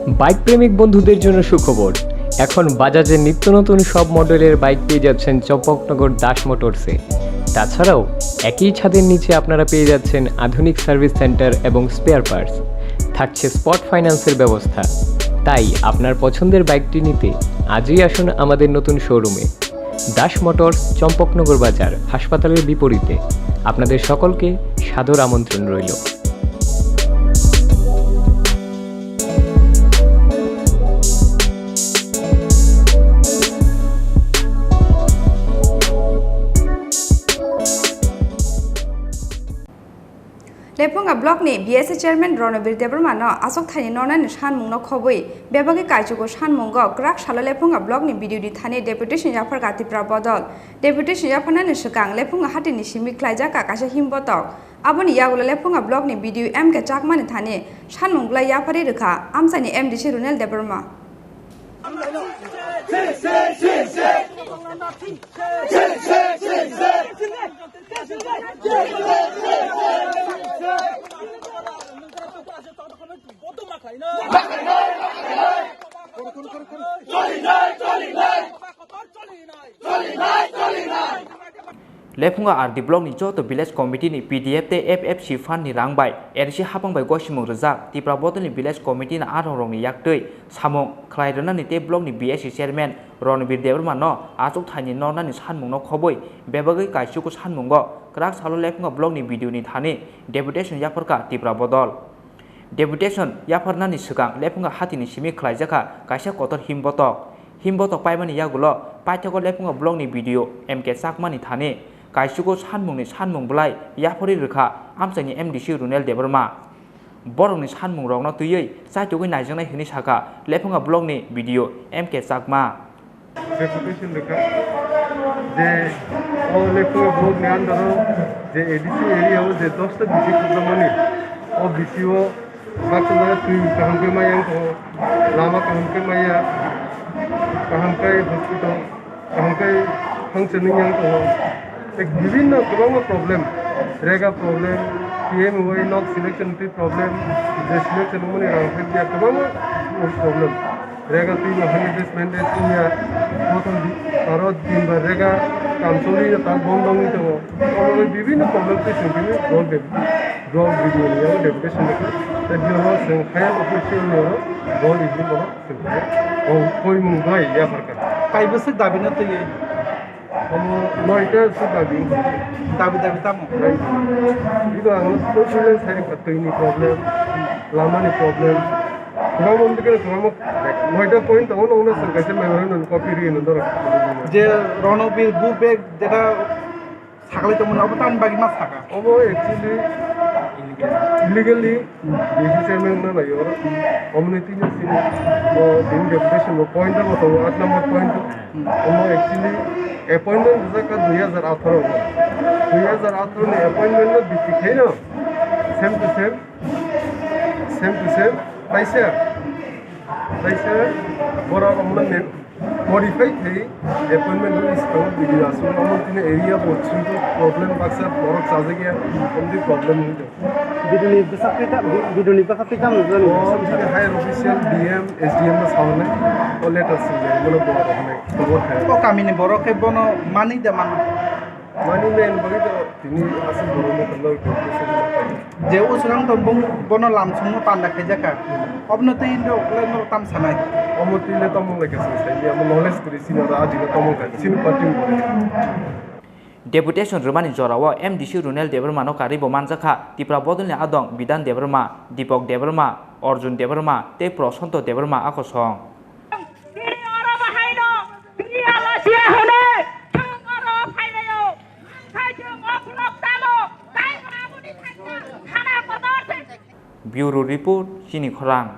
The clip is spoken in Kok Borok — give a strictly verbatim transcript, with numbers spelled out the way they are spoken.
বাইক প্রেমিক বন্ধুদের জন্য সুখবর। এখন বাজাজের নিত্য নতুন সব মডেলের বাইক পেয়ে যাচ্ছেন চম্পকনগর দাস মোটরসে। তাছাড়াও একই ছাদের নিচে আপনারা পেয়ে যাচ্ছেন আধুনিক সার্ভিস সেন্টার এবং স্পেয়ার পার্টস। থাকছে স্পট ফাইন্যান্সের ব্যবস্থা। তাই আপনার পছন্দের বাইকটি নিতে আজই আসুন আমাদের নতুন শোরুমে। দাস মোটরস, চম্পকনগর বাজার, হাসপাতালের বিপরীতে। আপনাদের সকলকে সাদর আমন্ত্রণ রইল। Lephunga block ni B S A chairman Ronobir Debbarma no aswk thaini nornani sanmung no khobwi bebagwi kaichugo sanmungo kwrak salo Lephunga block ni B D O ni thani deputation yapharkha Tipra Bodol. Deputation yapharnani swkang Lephunga hati ni simi khlaijak kha kaisa himbotok. Aboni yagulo Lephunga block ni B D O M K Chakma ni thani sanmung bwlai yapharwi rwkha amchaini M D C Runel Debbarma. Lephunga R D block ni joto village committee ni P D F tei F F C fund ni rang bai R C hapang bai gosimung rwjak Tipra Bodol ni village committee ni arong rok ni yak twi samung khlai rwnani tei block ni B S C chairman Ronbir Debbarma no achuk thaini nornani sanmung no khobwi bebagwi kaichugo sanmungo kwrak salo Lephunga block ni B D O ni thani deputation yapharkha Tipra Bodol. Deputation yapharnani swkang Lephunga hati ni simi khlaijakha kaisa kotor himbotok. Himbotok paimani yagulo paithago Lephunga block ni B D O M K Chakma ni thani kaichugo sanmung ni sanmung bwlai yapharwi rwkha amchaini M D C Runel Debbarma. Borokni sanmungrokno twiwi chaitugwi naijaknai hwnwi sakha Lephunga block ni B D O M K Chakma. Deputation rwkha je o Lephunga block ni under o je A D C area o je dosta B C khukjakmani, o B C o baksa jaga twi kaham khe maya wngkha, lama kaham khe maya, kaham khe hospital kaham khe function wngya wngkha. Tei bibinno kwbangma problem, rega problem, P M O Y nok selection twi problem, je selection wngmani rang phai phiya kwbangma problem. Rega twi no hundred days maintenance wngya, motom di-, aro din bar rega kam choli ya ta bondh wngwi tongo. Omo bai bibinno problem twi chwng tini block de-, block B D O ni yago deputation rwkha. Tei B D O no chwng higher official ni oro block evening bono chwng tini o koimung bai yapharkha. Kaibo se dabi no twi. Omo noita se dabi. Dabi dabi tamo? Right. Ibo ang to sile sai ka twi ni problem, lama ni problem. Kwbangma wngkhe kwbangma noita point tongo, nokno chwng kaisa memorandum copy rwi no doro. Je Ronobir bu bag jeta saklai tongmani obo tamni bagwi ma saka? Obo actually illegally D C chairman no nai oro. Omni tini sini o tini deputation o point o tongo, aat number point. Omo actually appointment rijak kha dui hajar atharo o. Dui hajar atharo ni appointment no bisi khaino same to same. Same to same, kaisa, kaisa borok omono ne modify khai appointment rwi swkango B D O aswk omo tini area bo chwngno problem baksa borok chajak ya, omtwi problem wngwi tongo. B D O ni bwsakni ta-, B D O ni bwsakni tamo jani O bwsakni tini higher official D M, S D M no sawi nai, o letter swinai, bono borok rok hinai, khobor khai. O kamini borok khe bono manwi da mano? Mani men bagwi to tini aswk borok no tongwi tongwi tongwi tongwi. Je usrang tong bung bono lamsongno panda khaijak kha. Obno tei norok le norok tam sanai. Omo twi le tamo lai kha sini sai, amo knowledge kwrwi sini oro ajino tamo kha, sini party ni borok. Deputation rwmani jorao M D C Runel Debbarmano karwi bo manjakha Tipra Bodolni Adong Bidhan Debbarma, Dipok Debbarma, Arjun Debbarma tei Prashanto Debbarma a kosong. Bini oro bahaino, bini alasia hwnwi, chwng oro phainaio, khai chwng o block tamo, taibo aboni thangsa, khana kotor se. Bureau Report, Chini Khorang.